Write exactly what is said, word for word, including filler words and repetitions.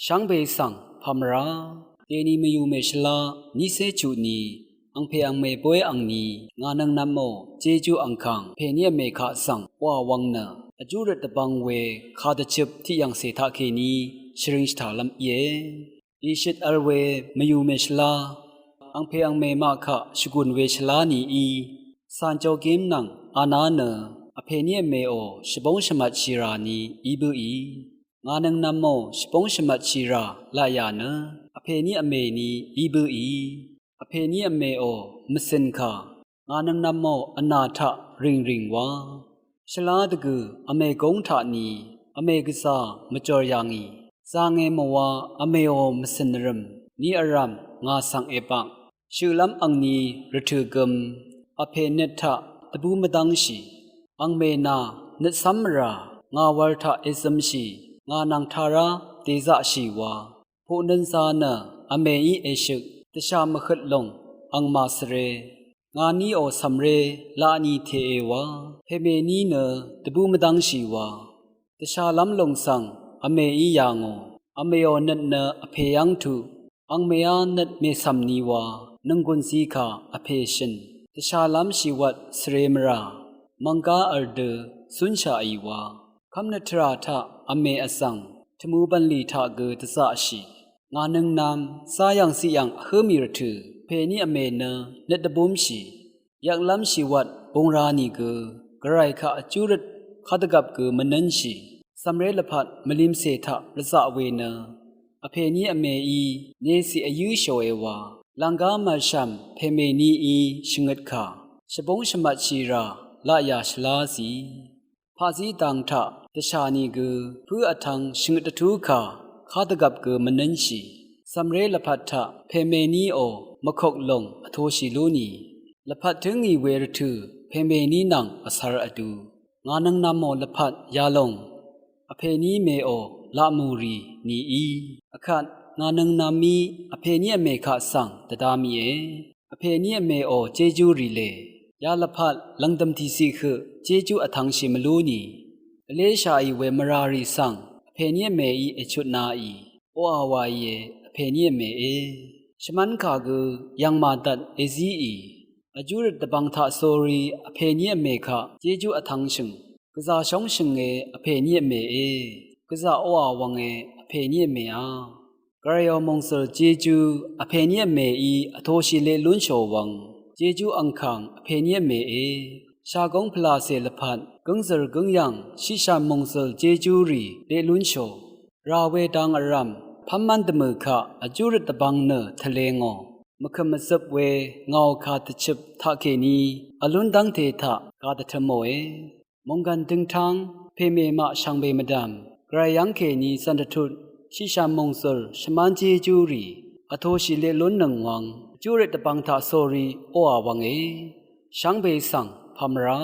Shvngbe svng pàmvrá dèni mvyùmè shvlá nícé chuq ni, angpè angmè bóy angni ngà nvngnv̄mò, Jejú angkàng pèní vmè kaq svng wà wvng nø vjú røt dvbvng we kàdvchøp tiq yv̀ngcè taqkèní shvring shvtàlv́m íe. Ìshøt vl we mvyùmè shvlá angpè angmè maq kaq shvgùn we shvlá nií, Càn Jogím nvng Aná nø vpèní vmèò shvbóng shvmvt shìrà ni í bǿì. Ngà nvngnv̄mò shvbóng shvmvt shìrà laqyà nø vpèní vmèni í bǿì. Vpèní vmèò mvcø̀n kà ngà nvngnv̄mò vnà taq rìngrìng wa. Shvlá dvgø̀ vmè góng taq ni vmè gvzà mvjòr yà ngì. Zàngē mvwa vmèò mvcø̀n nvrø̀m ni vrv̀m ngà svng èbaq. Shøqlv́m angni rvtø̀ gøm vpè nøt taq dvbú mvdv́ngshì. Angmè nà nøt cv́m mvrà ngà wv̄l taq èzømshì, ngà nvng tará dèzaqshì wa. Puqnøn zā nø vmèí èshøk dvshà mvhøt lòng angmà svre. Ngà níò cv̀mré laqni tèe wa. Pèmèní nø dvbú mvdv́ngshì wa. Dvshàlv́m lòng svng vmèí yà ngò. Vmèò nøt nø vpè yv́ng tuq angmèá nøt mècv̀m ni wa. Nònggùn zikà vpè shø̀n dvshàlv́m shìwvt svre mvrà mv̀nggá vl dø zúnshàì wa. Kv́mnøt tvrà taq vmè vzv̀ng tvmū bv̀nlì taq gø dvzaqshì. Ngà nøngnv̄m záyv̀ng ziqyv̀ng vhǿ mì rvtø̀ pèní vmè nø nøt dvbúmshì. Yvklv́m shìwvt būng rā nìgø gvray kaq vjú røt kadvgvp gø mvnǿnshì. Cv̀mré lvpat mvlimcè taq rvzaq we nø vpèní vmèí nēcì vyǿ shòe wa. Lv̀ngá mv̀lshv̀m pèmèníí shvngøt kà shvbóng shvmvt shìrà laqyà shvlá zì. Paqzí dang taq dvshà nìgø pǿ vtv̄ng shvngøt dvtú kà kadvgvp gø mvnǿnshì. Cv̀mré lvpat taq pèmèníò mvkok lòng vtoshì lú nì. Lvpat tǿngì we rvtø̀ pèmèní nvng vcvr vdu. Ngà nøngnv̄mò lvpat yalòng vpèní mèò laqmù rì nìí. Vkvt ngà nøngnv̄mí vpèní vmè kaq svng dvda mìe. Vpèní vmèò Jejú rì lè. Ya lvpat lv̀ngdø̀m tìciq høq Jejú vtv̄ngshì mvlú nì. Vléshàì we mvràrì svng vpèní vmèí èchutnaì. Oqà wàìe vpèní vmèé. Shvmv́n kà gø yv̀ngmà dvt èzíì. Vjú røt dvbvng taqsórí vpèní vmè kaq Jejú vtv̄ngshø̀ng. Gvzà shóngshø̀nge vpèní vmèé. Gvzà oqà wv̄nge vpèní vmèá. Gvrayò mòngzø̀l Jejú vpèní vmèí vtoshì leq lúnshò wvng. Jejú angkàng vpèní vmèé. Shagóng pvlàcè lvpat gǿngzø̀l gǿngyv̀ng shiqshà mòngzø̀l Jejú rì leq lúnshò. Rà we dang vrv̀m pv́mv́n dvmø̀ kaq vjú røt dvbvng nø tvlē ngò. Mvkø̀m mvzøp we ngàò kà dvchøp taqkèní vlún dv́ngte taq gà dvtø̄mòe. Mònggv̀n døngtáng pèmè maq shvngbe mvdv̀m gvray yv́ngkèní zv̀n dvtut shiqshà mòngzø̀l shvmán Jejú rì vtoshì leq lúnnøng wvng vjú røt dvbvng taqsórí oqà wvnge. Shvngbe svng pàmvrá